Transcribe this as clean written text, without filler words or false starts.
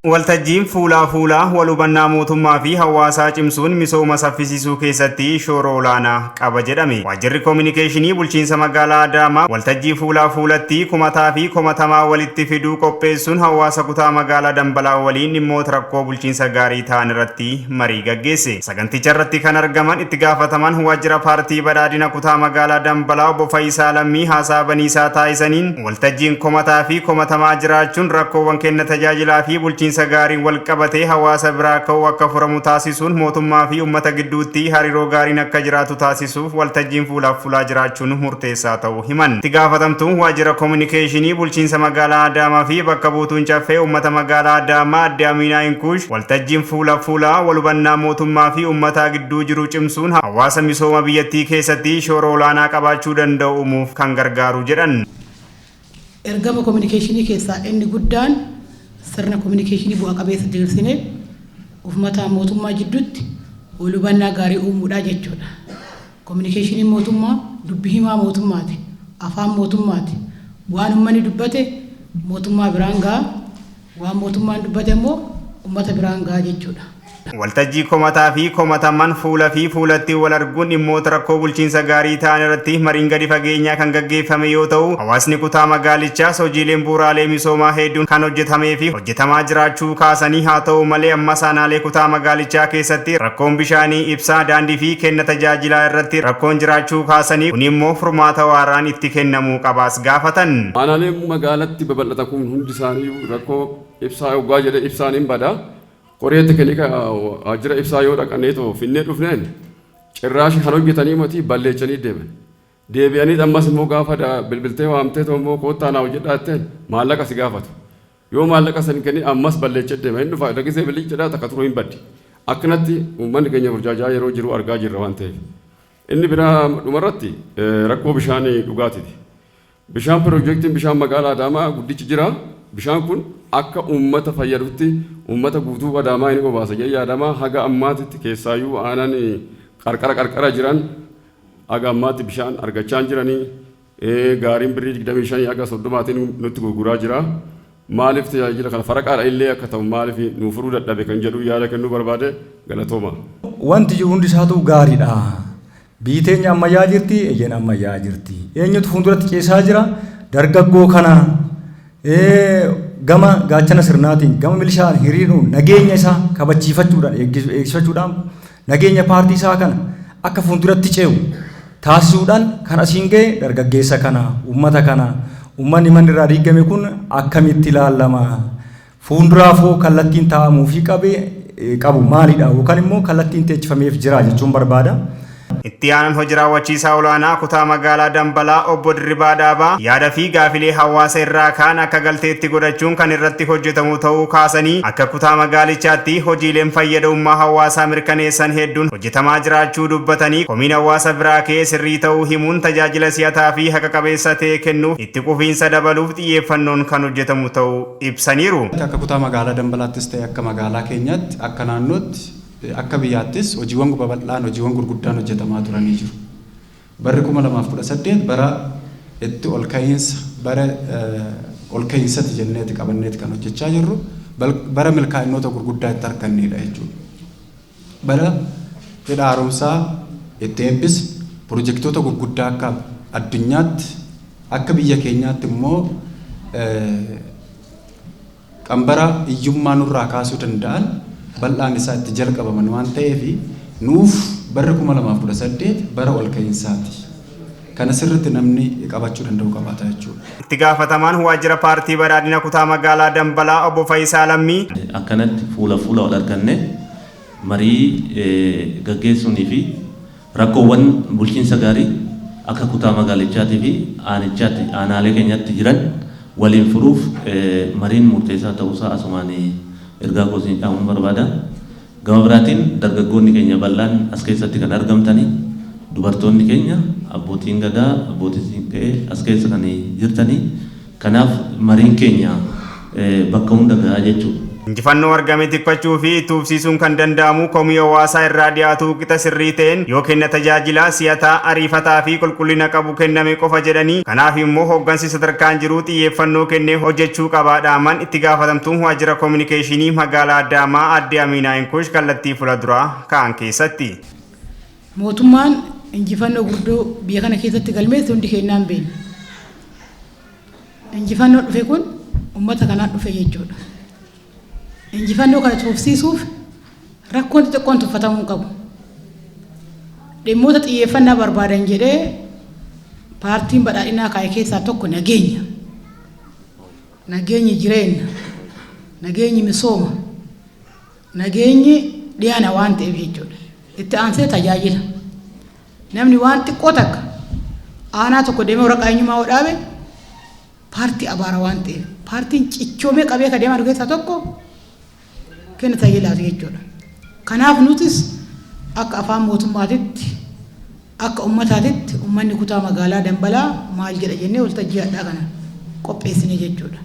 Waltajjiin fuulaa fuulaa wal hubannaa mootummaa fi hawaasaa cimsuun misooma saffisiisuu keessatti shoora olaanaa qaba jedhame. Waajjirri Koominikeeshinii Bulchiinsa Magaalaa Adaamaa waltajjii fuulaa fuulatti komataa fi komatamaa walitti fiduu qopheessuun hawaasa kutaa magaalaa Dambalaa waliin dhimmoota rakkoo bulchiinsa gaarii ta'an irratti marii gaggeesse. Saganticha irratti kan argaman itti gaafatamaan waajjira paartii badhaadhina kutaa magaalaa Dambalaa obbo Fayisaa Lammii haasaa baniisaa taasisaniin waltajjiin komataa fi komatamaa jiraachuun rakkoowwan kenna tajaajilaa fi bulchiinsa gaariin wal qabatee hawaasa biraa ka'uu akka furamu taasisuun mootummaa fi uummata gidduutti hariiroo gaariin akka jiraatu taasisuuf waltajjiin fuulaaf fuulaa jiraachuun murteessaa ta'uu himan. Itti gaafatamtuun waajjira koominikeeshinii bulchiinsa magaalaa Adaamaa fi bakka buutuun caffee uummata magaalaa Adaamaa adde Aminaa Inkuush waltajjiin fuula fuulaa wal hubannaa mootummaa fi uummataa gidduu jiru cimsuun hawaasa misooma biyyattii keessatti shoora olaanaa qabaachuu danda'u uumuuf kan gargaaru jedhan. Ergama koominikeeshinii keessaa inni guddaan sirna koominikeeshinii bu'a qabeessa diriirsinee uummataa mootummaa jidduutti wal hubannaa gaarii uumuudha jechuudha. Koominikeeshiniin mootummaa dubbi himaa mootummaati. Afaan mootummaati. Waan uummanni dubbate mootummaa biraan ga'a. Waan mootummaan dubbate immoo uummata biraan ga'a jechuudha. Waltajjii komataa fi komataman fuula fi fuulatti wal arguun dhimmoota rakkoo bulchiinsa gaarii ta'an irratti mariin gadi fageenyaa kan gaggeeffame yoo ta'u, hawaasni kutaa magaalichaas hojiileen bu'uuraalee misoomaa hedduun kan hojjetamee fi hojjetamaa jiraachuu kaasanii haa ta'u malee ammas aanaalee kutaa magaalichaa keessatti rakkoon bishaanii, ibsaa, daandii fi kenna tajaajilaa irratti rakkoon jiraachuu kaasanii kun immoo furmaata waaraan itti kennamuu qabaas gaafatan. Aanaaleen magaalatti babal'atan kun hundi isaanii rakkoo ibsaa yoggaa jedhe ibsaan hin bada. Qoree tekinika waajjira ibsaa yoo dhaqannee too finnee dhufneen cirraashi kan hojjetanii mati balleechanii deeman. Deebi'anii ammas immoo gaafa bilbiltee waamtee too immoo koottaa naa hojjedhaa jetteen maallaqa si gaafatu. Yoo maallaqa san kennin ammas balleechee deema. Inni dhufa dhagisee bilichaadhaa takka turuu hin baddi. Akkanatti uummanni keenya burjaajaa yeroo jiru argaa jirra waan ta'eef. Inni biraa dhumarratti rakkoo bishaanii dhugaatiiti. Bishaan piroojeektiin bishaan magaalaa Adaamaa guddichi jira. Bishaan kun akka uummata fayyadutti uummata guutuu Adaamaa inni obaasa jedhee yaadama. Haga ammaatitti keessaayyuu aanaan qarqara qarqara jiran haga ammaatti bishaan argachaa hin jiranii. Gaariin birrii 25 haga 30tiin nutti gurguraa jira. Maaliif tajaajila kana faraqaadha illee akka ta'u maaliif nuu furuu dadhabe kan jedhu yaada kennuu barbaade galatooma. Wanti jiru hundi isaatu gaariidha. Biyyi teenya ammayyaa jirti, eeyyeen ammayyaa jirti. Eenyutu fuulduratti ceesaa jira? Dargaggoo kana gama gaachana sirnaatiin, gama milishaan hiriiruun nageenya isaa kabachiifachuudhaan, eegsifachuudhaan nageenya paartii isaa kana akka fuulduratti ce'u taasisuudhaan kan asiin ga'e dargaggeessa kana, uummata kana, uummanni manni irraa diigame kun akkamitti ilaallama? Fuulduraafoo kallattiin taa'amuufii qabe qabu maalidha yookaan immoo kallattiin teechifameef jira jechuun barbaada. Itti aanaan hojii raawwachiisaa olaanaa kutaa magaalaa Dambalaa obbo Dirribaa Dhaabaa yaada fi gaafilee hawaasa irraa ka'an akka galteetti godhachuun kan irratti hojjetamu ta'uu kaasanii akka kutaa magaalichaatti hojiileen fayyadamummaa hawaasaa mirkaneessan hedduun hojjetamaa jiraachuu dubbatanii komiin hawaasa biraa ka'ee sirrii ta'uu himuun tajaajila si'ataa fi haqa qabeessa ta'e kennuuf itti qufiinsa dabaluuf xiyyeeffannoon kan hojjetamu ta'uu ibsaniiru. Akka kutaa magaalaa Dambalaattis ta'e akka magaalaa keenyaatti, akka naannootti, akka biyyaattis hojiiwwan babal'aan, hojiiwwan gurguddaan hojjetamaa turanii jiru. Barri 2018 bara itti ol ka'iinsa, bara ol ka'iinsati jenneeti qabanneeti kan hojjechaa jirru, bara milkaa'inoota gurguddaa itti argannedha jechuudha. Bara hidha haaromsaa itti eebbisne, pirojektoota gurguddaa akka addunyaatti, akka biyya keenyaatti immoo qambara hiyyummaa nurraa kaasuu danda'an bal'aan isaa itti jalqabaman waan ta'eef nuuf barri 2018 bara ol ka'iinsaati. Kana sirriitti namni qabachuu danda'u qabaata jechuudha. Itti gaafatamaan waajjira paartii badhaadhina kutaa magaalaa Dambalaa obbo Fayisaa Lammii. Akkanatti fuula fuula wal arganne marii gaggeessuunii fi rakkoowwan bulchiinsa gaarii akka kutaa magaalichaatii fi aanichaatti aanaalee keenyatti jiran waliin furuuf mariin murteessaa ta'uusaa asumaan ergaa koo isin dhaamuun barbaada. Gama biraatiin dargaggoonni keenya bal'aan as keessatti kan argamtani, dubartoonni keenya, abbootiin gadaa, abbootiin siinqee as keessa kan jirtani. Kanaaf mariin keenya bakka hunda gahaa jechuudha. Injifannoo argame tikfachuu fi itti fufsiisuun kan danda'amu komii hawaasaa irraa dhiyaatu qixa sirrii ta'een yoo kenna tajaajilaa si'ataa, ariifataa fi qulqullina qabu kenname qofa jedhanii, kanaaf immoo hooggansi sadarkaan jiru xiyyeeffannoo kennee hojjechuu qabaa dhaaman itti gaafatamtuun waajjira koominikeeshinii magaalaa Adaamaa Aadde Aminaa Inkush kallattii fuula duraa ka'an keessatti. Mootummaan injifannoo guddoo biyya kana keessatti galmeesse hundi keenyaan beekna. Injifannoo dhufe kun uummata kanaan dhufe jechuudha. Injifannoo kana tuufsiisuuf rakkoon xixiqqoon tuffatamuu hin qabu. Dhimmoota xiyyeeffannaa barbaadan jedhee paartiin badhaadhinaa kaa'e keessaa tokko nageenya. Nageenyi jireenya, nageenyi misooma, nageenyi dhiyaana waan ta'eef jechuudha. Itti aansee tajaajila. Namni waan xiqqoo takka aanaa tokko deemee waraqaa eenyummaa yoo dhaabe paartii abaara waan ta'eef, paartiin cichoomee qabee ka deemaa keessaa tokko kenna tajaajilaati jechuudha. Kanaaf nutis akka afaan mootummaatitti, akka uummataatitti, uummanni kutaa magaalaa Dambalaa maal jedha jennee waltajjii hadhaa kana qopheessine jechuudha.